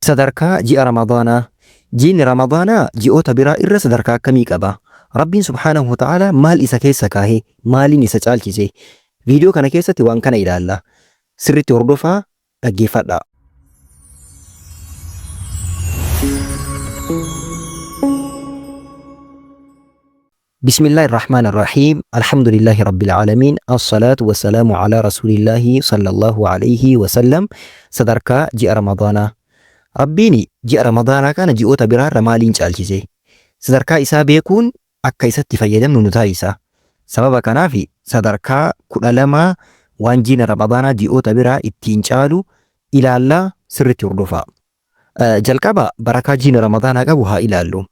Sadarkaa ji'a Ramadaanaa. Jiini Ramadaanaa ji'oota biraa irra sadarkaa akkamii qaba? Rabbiin subhaanahu wa ta'aalaa maal isa keessa kaahe? Maaliin isa caalchise? Viidiyoo kana keessatti waan kana ilaalla. Sirriitti hordofaa, dhaggeeffadhaa. Bismillaahi Rahmaani Rahiim. Alhamdulillaahi Rabbil Aalamiin. Assalaatu wassalaamu alaa Rasuulillaahi sallallahu alayhi wasallam. Sadarkaa ji'a Ramadaanaa. Rabbiin ji'a Ramadaanaa kana ji'oota biraarra maaliin caalchise? Sadarkaa isaa beekuun akka isatti fayyadamnu nu taasisa. Sababa kanaaf sadarkaa 12 waan jiina Ramadaanaa ji'oota biraa ittiin caalu ilaallaa, sirriitti hordofaa. Jalqaba barakaa jiina Ramadaanaa qabu haa ilaallu.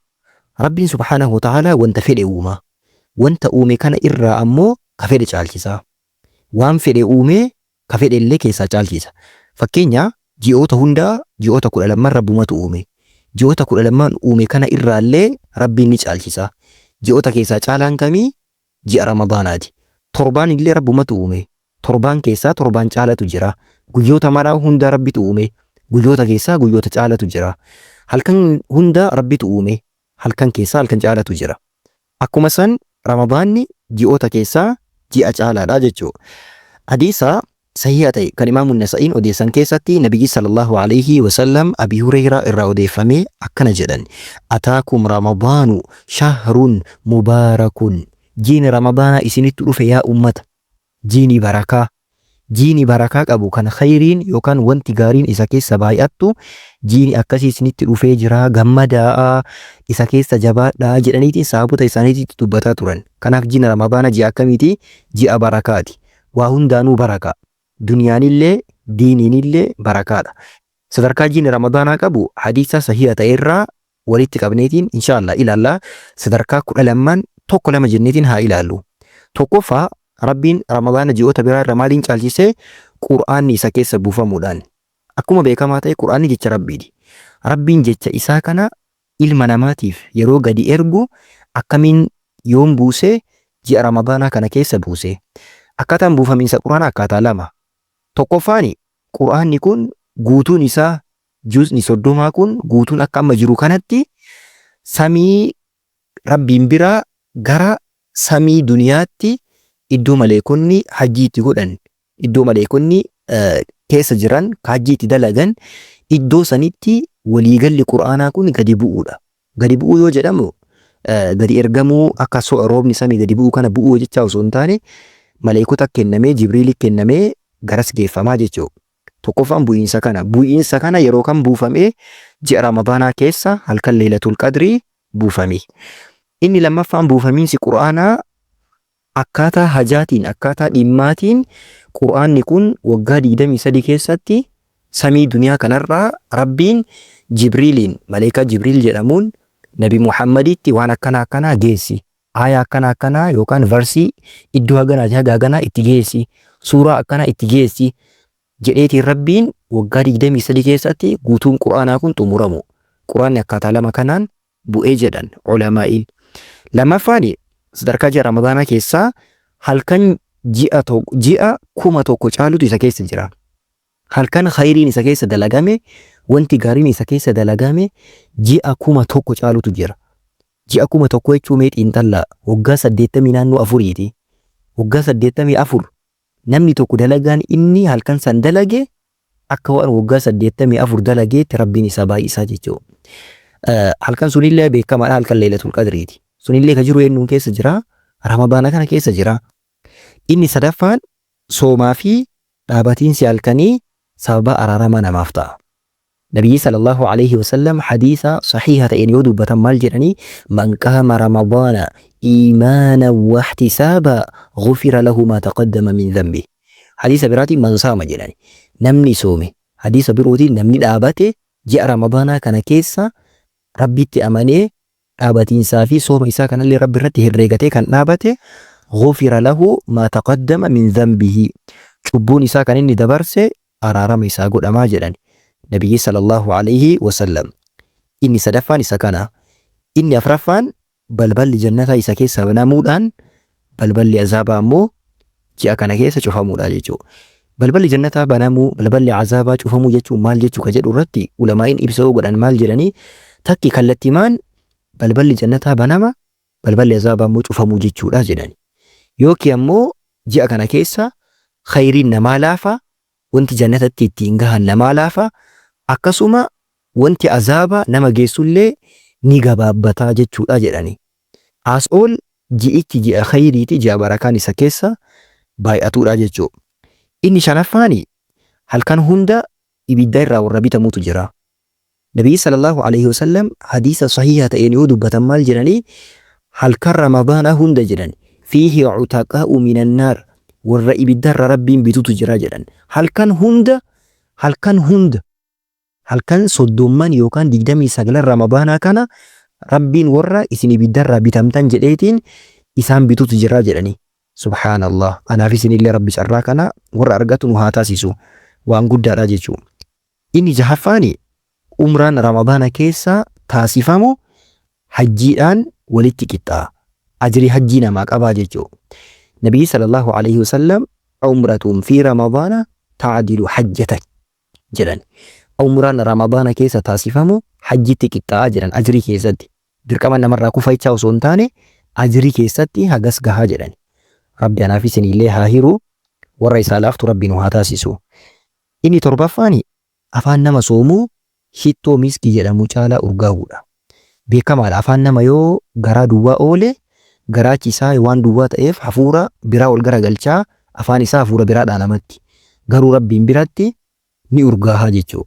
Rabbiin subhaanahu wa ta'aalaa wanta fedhe uuma. Wanta uume kana irraa ammoo ka fedhe caalchisa. Waan fedhe uumee ka fedhe illee keessaa caalchisa. Fakkeenya ji'oota hundaa ji'oota 12 Rabbumatu uume. Ji'oota 12 uume kana irraa illee Rabbiin ni caalchisa. Ji'oota keessaa caalaan kamii? Ji'a Ramadaanaati. Torbaan illee Rabbumatu uume. Torbaan keessaa torbaan caalatu jira. Guyyoota maraa hunda Rabbitu uume. Guyyoota keessaa guyyoota caalatu jira. Halkan hunda Rabbitu uume. Halkan keessaa halkan caalatu jira. Akkuma san Ramadaanni ji'oota keessaa ji'a caalaadha jechuudha. Hadiisa sahiha ta'e kan Imaamu Nasa'iin odeessan keessatti Nabiyyi sallallahu alayhi wasallam Abi Hureyraa irraa odeeffamee akkana jedhan: Ataakum Ramadaanu shahrun mubaarakun. Jiini Ramadaanaa isinitti dhufe yaa ummata. Jiini barakaa. Jiini barakaa qabu kan khayriin yookaan wanti gaariin isa keessa baay'attu, jiini akkasii isinitti dhufee jira, gammadaa'a, isa keessa jabaadhaa jedhaniitiin sahaabota isaaniititti dubbataa turan. Kanaaf jiini Ramadaana ji'a akkamiiti? Ji'a barakaati. Waa hundaanuu barakaa. Duniyaanillee diiniinillee barakaadha. Sadarkaa jiini Ramadaanaa qabu hadiisa sahiha ta'e irraa walitti qabneetiin insha Allah ilaalla. Sadarkaa 12n tokko lama jenneetiin haa ilaallu. Tokkoffaa, Rabbiin Ramadaana ji'oota biraa irra maaliin caalchise? Qur'aanni isa keessa buufamuudhaan. Akkuma beekamaa ta'e Qur'aanni jecha Rabbiiti. Rabbiin jecha isaa kana ilma namaatiif yeroo gadi ergu akkamiin, yoom buuse? Ji'a Ramadaanaa kana keessa buuse. Akkaataan buufamiinsa Qur'aanaa akkaataa lama. Tokkoffaan, Qur'aanni kun guutuun isaa, juuzni 30 kun guutuun akka amma jiru kanatti samii Rabbiin biraa gara samii duniyaatti, iddoo maleekonni hajjii itti godhan, iddoo maleekonni keessa jiran ka hajjii itti dalagan, iddoo sanitti waliigalli Qur'aanaa kun gadi bu'uudha. Gadi bu'uu yoo jedhamu gadi ergamuu akka roobni samii gadi bu'uu kana bu'uu jechaa osoo hin taane, maleekota kennamee, Jibriili kennamee garas geeffamaa jechuudha. Tokkoffaan bu'iinsa kana. Bu'iinsa kana yeroo kam buufame? Ji'a Ramadaanaa keessa halkan Leeylatul Qadrii buufame. Inni lammaffaan, buufamiinsi Qur'aanaa akkaataa hajaatiin, akkaataa dhimmaatiin, Qur'aanni kun waggaa 23 keessatti samii duniyaa kanarraa Rabbiin Jibriiliin, maleekaa Jibriil jedhamuun, Nabi Muhammaditti waan akkanaa akkanaa geessi. Aayaa akkanaa akkanaa yookaan varsii iddoo haganaati haga haganaa itti geessi. Suuraa akkanaa itti geessi jedheetiin Rabbiin waggaa 23 keessatti guutuun Qur'aanaa kun xumuramu. Qur'aanni akkaataa lama kanaan bu'ee jedhan ulamaa'iin. Lammaffaan, sadarkaa ji'a Ramadaanaa keessaa halkan ji'a ji'a 1000 caalutu isa keessa jira. Halkan khayriin isa keessa dalagame, wanti gaariin isa keessa dalagame ji'a 1000 caalutu jira. Ji'a 1000 jechuun mee xiinxallaa, waggaa 80 naannoo afuriiti. Waggaa 84 namni tokko dalagaan inni halkan san dalage akka waan waggaa 84 dalageetti Rabbiin isaa baay'isaa jechuudha. Halkan sunillee beekamaadha, halkan Leeylatul Qadriiti. Sunillee ka jiru eenyuun keessa jira? Ramadaana kana keessa jira. Inni sadaffaan, soomaa fi dhaabatiinsi halkanii sababa araaramaa namaaf ta'a. Nabiyyi sallallahu alayhi wasallam hadiisa sahiha ta'een yoo dubbatan maal jedhanii? Man qaama Ramadaana iimaanan wahtisaaba ghufira lahu maa taqaddama min dhanbi. Hadiisa biraatiin man saama jedhani. Namni soome. Hadiisa birootiin namni dhaabate ji'a Ramadaanaa kana keessa Rabbitti amanee dhaabatiinsaa fi sooma isaa kanallee Rabbi irratti herreegatee kan dhaabate, ghufira lahu maa taqaddama min dhanbihi, cubbuun isaa kan inni dabarse araarama isaa godhamaa jedhan Nabiyyi sallallahu alayhi wasallam. Inni sadaffaan isa kana. Inni afraffaan, balballi jannataa isa keessa banamuudhaan, balballi azaabaa ammoo ji'a kana keessa cufamuudha jechuudha. Balballi jannataa banamuu, balballi azaabaa cufamuu jechuun maal jechuu ka jedhu irratti ulamaa'iin ibsa yoo godhan maal jedhanii, takki kallattimaan balballi jannataa banama, balballi azaabaa immoo cufamuu jechuudha jedhani. Yookiin ammoo ji'a kana keessa khayriin namaa laafa, wanti jannatatti ittiin gahan namaa laafa, akkasuma wanti azaaba nama geessullee ni gabaabbata jechuudha jedhani. As all ji'ichi ji'a khayriiti, ji'a barakaan isa keessa baay'atuudha jechuudha. Inni shanaffaani halkan hunda ibidda irraa warra bitamutu jira. Nabiyyi sallallahu alaihi wasallam hadiisa sahiha ta'een yoo dubbatan maal jedhanii, halkan Ramadaanaa hunda jedhan, fiihi utaqaa'u minan naar, warra ibidda irraa Rabbiin bitutu jira jedhan. Halkan hunda, halkan hunda, halkan soddomman yookaan 29 Ramadaanaa kana Rabbiin warra isin ibiddarraa bitamtan jedheetiin isaan bitutu jira jedhanii. Subhaanallah, anaaf isinillee Rabbi carraa kana warra argatu nu haa taasisu, waan guddaadha jechuu. Inni jahaffaani umraan Ramadaana keessa taasifamu hajjiidhaan walitti qixxaa'a. Ajrii hajjii namaa qabaa jechuu. Nabiyyi sallallahu alaihi wasallam umratun fi Ramadaana ta'dilu hajjatan jedhan. Umraan Ramadaana keessa taasifamu hajjitti qixxaa'a jedhan ajrii keessatti. Dirqama namarraa kufa jechaa osoo hin taane ajrii keessatti hagas gahaa jedhan. Rabbi anaaf isinillee haa hiru, warra isaa laaftu Rabbi nu haa taasisu. Inni torbaffaani afaan nama soomuu shittoo miskii jedhamu caalaa urgaa'uudha. Beekamaadha, afaan nama yoo garaa duwwaa oole garaachi isaa waan duwwaa ta'eef hafuura biraa ol garagalchaa, afaan isaa hafuura biraa dhaanamatti. Garuu Rabbiin biratti ni urgaaha jechuu.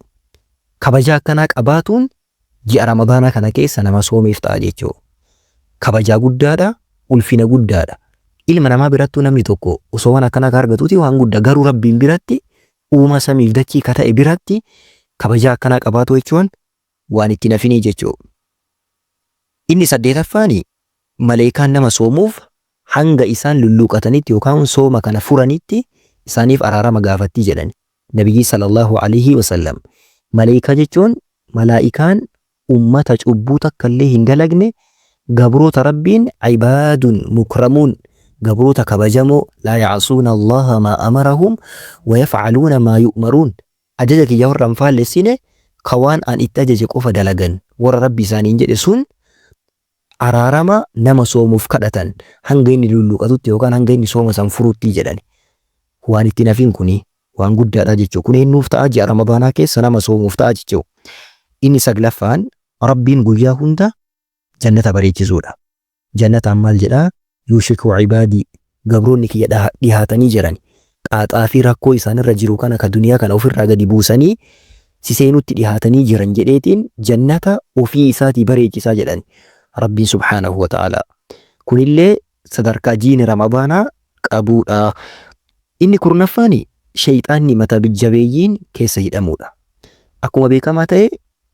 Kabajaa akkanaa qabaatuun ji'a Ramadaanaa kana keessa nama soomeef ta'a jechuu. Kabajaa guddaadha, ulfina guddaadha. Ilma namaa birattuu namni tokko osoo waan akkanaa ka argatuuti waan guddaa, garuu Rabbiin biratti, uumaa samiif dachii ka ta'e biratti kabajaa akkanaa qabaatu jechuun waan itti hin hafinii jechuu. Inni saddeetaffaani maleekaan nama soomuuf hanga isaan lulluuqatanitti yookaan sooma kana furanitti isaaniif araarama gaafattii jedhani. Nabiyyi sallallahu alaihi wasallam. Maleekaa jechuun malaa'ikaan ummata cubbuu takka illee hin dalagne, gabroota Rabbiin ibaadun mukramuun, gabroota kabajamoo, laa ya'suuna Allaha maa amarahum wa yaf'aluuna maa yu'maruun, ajaja kiyya warra hin faallessine, ka waan an itti ajaje qofa dalagan, warra Rabbi isaaniin jedhe sun araarama nama soomuuf kadhatan hanga inni lulluuqatutti yookaan hanga inni sooma san furutti jedhani. Waan itti hin hafin kuni waan guddaadha jechuudha. Kun eenyuuf ta'a? Ji'a Ramadaanaa keessa nama soomuuf ta'a jechuudha. Inni saglaffaan Rabbiin guyyaa hunda jannata bareechisuudha. Jannataan maal jedhaa? Yuushiku ibaadii, gabroonni kiyya dhihaatanii jiran, qaaxaa fi rakkoo isaanirra jiru kana ka duniyaa kana ofirraa gadi buusanii si seenutti dhihaatanii jiran jedheetiin jannata ofii isaatii bareechisaa jedhan Rabbiin subhaanahu wa ta'aalaa. Kunillee sadarkaa jiini Ramadaanaa qabuudha. Inni kurnaffaani sheyxaanni mata jabeeyyiin keessa hidhamuudha. Akkuma beekamaa ta'e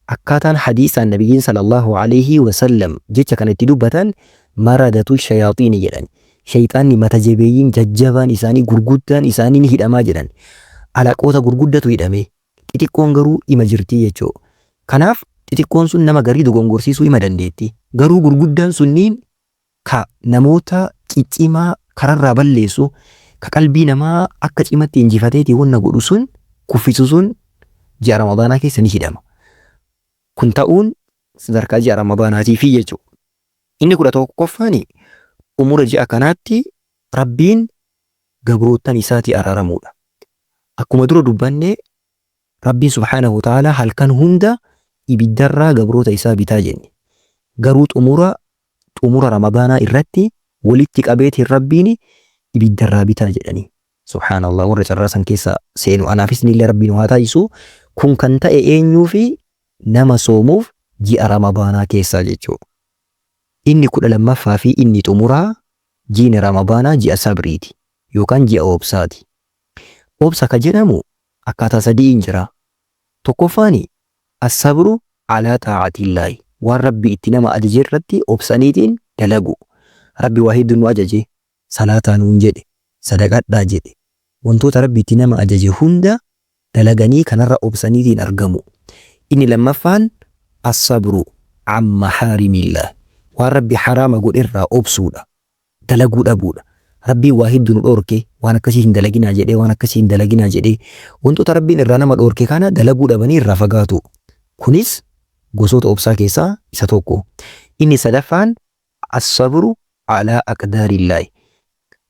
akkaataan hadiisaan Nabiyyiin sallallahu alaihi wasallam jecha kana itti dubbatan maradatu shayaaxiini jedhan. Sheyxaanni mata jabeeyyiin jajjabaan isaanii gurguddaan isaanii ni hidhamaa jedhan. Alaqoota gurguddatu hidhame. Xixiqqoon garuu ima jirtii jechuu. Kanaaf xixiqqoon sun nama garii dogongorsiisuu ima dandeetti. Garuu gurguddaan sunniin ka namoota ciccimaa kararraa balleessu, ka qalbii namaa akka cimatti injifateetii wanna godhu sun kuffisu sun ji'a Ramadaanaa keessa ni hidhama. Kun ta'uun sadarkaa ji'a Ramadaanaatiifi jechuudha. Inni 11ffaani xumura ji'a kanaatti Rabbiin gabroottan isaatii araaramuudha. Akkuma dura dubbanne Rabbiin subhaanahu wa ta'aalaa halkan hunda ibiddarraa gabroota isaa bitaa jenne. Garuu xumura xumura Ramadaanaa irratti walitti qabeetiin Rabbiin ibiddarraa bitaa jedhanii. Subhaanallah, warra carraa san keessa seenu anaafis nillee Rabbi nu haa taasisu. Kun kan ta'e eenyuufi? Nama soomuuf ji'a Ramadaanaa keessaa jechuudha. Inni 12ffaa fi inni xumuraa jiini Ramadaanaa ji'a sabriiti yookaan ji'a obsaati. Obsa ka jedhamu akkaataa sadi'iin jira. Tokkoffaani as-sabru alaa xaa'atillaahi, waan Rabbi itti nama ajaje irratti obsaniitiin dalagu. Rabbi waa heddu nu ajaje, salaataa nuun jedhe, sadaqadhaa jedhe. Wantoota Rabbi itti nama ajaje hunda dalaganii kanarra obsaniitiin argamu. Inni lammaffaan as-sabru an mahaarimillaah, waan Rabbi haraama godhe irraa obsuudha, dalaguu dhabuudha. Rabbiin waa heddu nu dhoorke, waan akkasii hin dalaginaa jedhee, waan akkasii hin dalaginaa jedhee, wantoota Rabbiin irraa nama dhoorke kana dalaguu dhabanii irraa fagaatu. Kunis gosoota obsaa keessaa isa tokko. Inni sadaffaan As-sabru alaa aqdaarillaahi.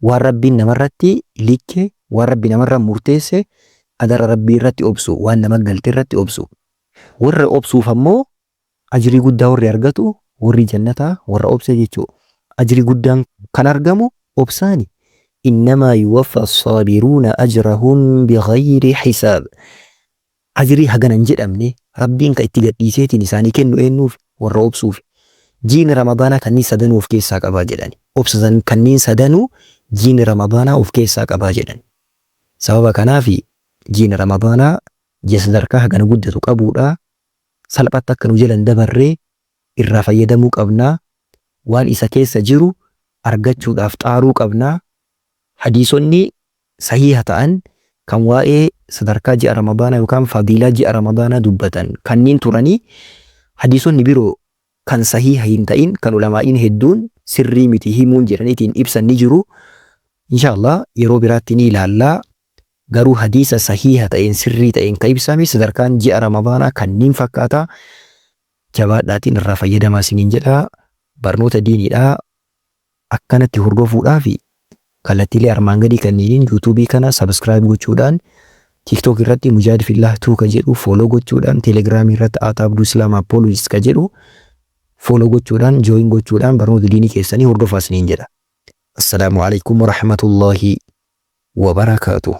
Waan Rabbiin namarratti likke, waan Rabbi namarra murteesse qadara Rabbii irratti obsu, waan nama galte irratti obsu. Warra obsuuf ammoo ajrii guddaa warri argatu warri jannataa warra obse jechuu. Ajrii guddaan kan argamu obsaani. Innamaa yuwaffa as-saabiruuna ajrahum bighayri hisaab. Ajrii hagana hin jedhamne Rabbiin ka itti gad dhiiseetiin isaanii kennu eennuufi? Warra obsuufi. Jiini Ramadaanaa kanniin sadanuu of keessaa qabaa jedhani. Obsa san kanniin sadanuu jiini Ramadaanaa of keessaa qabaa jedhani. Sababa kanaafi jiini Ramadaanaa ji'a sadarkaa hagana guddatu qabuudha. Salphatti akka nu jala hin dabarre irraa fayyadamuu qabna. Waan isa keessa jiru argachuudhaaf xaaruu qabna. Hadiisonni sahiiha ta'an kan waa'ee sadarkaa ji'a Ramadaanaa yookaan fadiilaa ji'a Ramadaanaa dubbatan kanniin turanii, hadiisonni biroo kan sahiiha hin ta'in kan ulamaa'iin hedduun sirrii miti himuun jedhaniitiin ibsan ni jiru. Inshaa Allah yeroo biraatti ni ilaalla. Garuu hadiisa sahiiha ta'een sirrii ta'een ka ibsame sadarkaan ji'a Ramadaanaa kanniin fakkaata. Jabaadhaatiin irraa fayyadamaa isiniin jedha. Barnoota diiniidhaa akkanatti hordofuudhaaf kallattiilee armaan gadii kanniiniin YouTube kana subscribe gochuudhaan, TikTok irratti Mujaahid Fillah 2 ka jedhu follow gochuudhaan, Telegram irratti at Abduu Islam Apologist ka jedhu follow gochuudhaan, join gochuudhaan barnoota diinii keessanii hordofaa isiniin jedha. Assalaamu alaikum warahmatullahi wabarakaatuh.